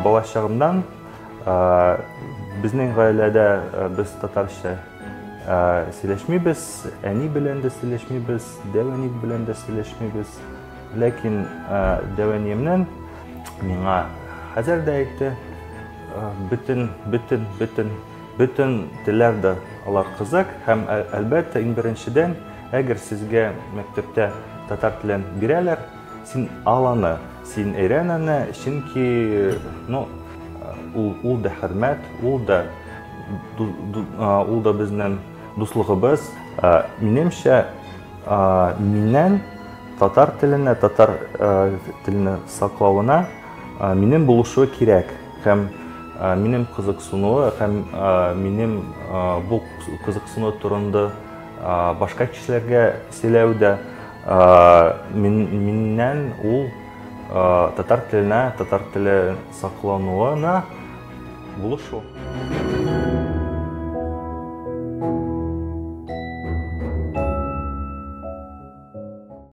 Балачагымнан безнең гаиләдә без татарча сөйләшмибез, әни белән дә сөйләшмибез, дәү әни белән дә сөйләшмибез. Ләкин дәү әниемнән миңа хәзер дә әйтте, бөтен, бөтен, бөтен, бөтен телләр дә алар кызык һәм әлбәттә, иң беренчедән, әгәр сезгә мәктәптә татар телен бирәләр, син ал аны, син өйрән аны, чөнки, ну, ул, ул да хөрмәт, ул да, ул да безнең дуслыгыбыз. Минемчә, миннән татар теленә, татар телене саклавына минем булышуы кирәк һәм минем кызыксынуы һәм минем бу кызыксыну турында башка кешеләргә сөйләү дә миннән ул татар теленә, татар теле саклануына булышу.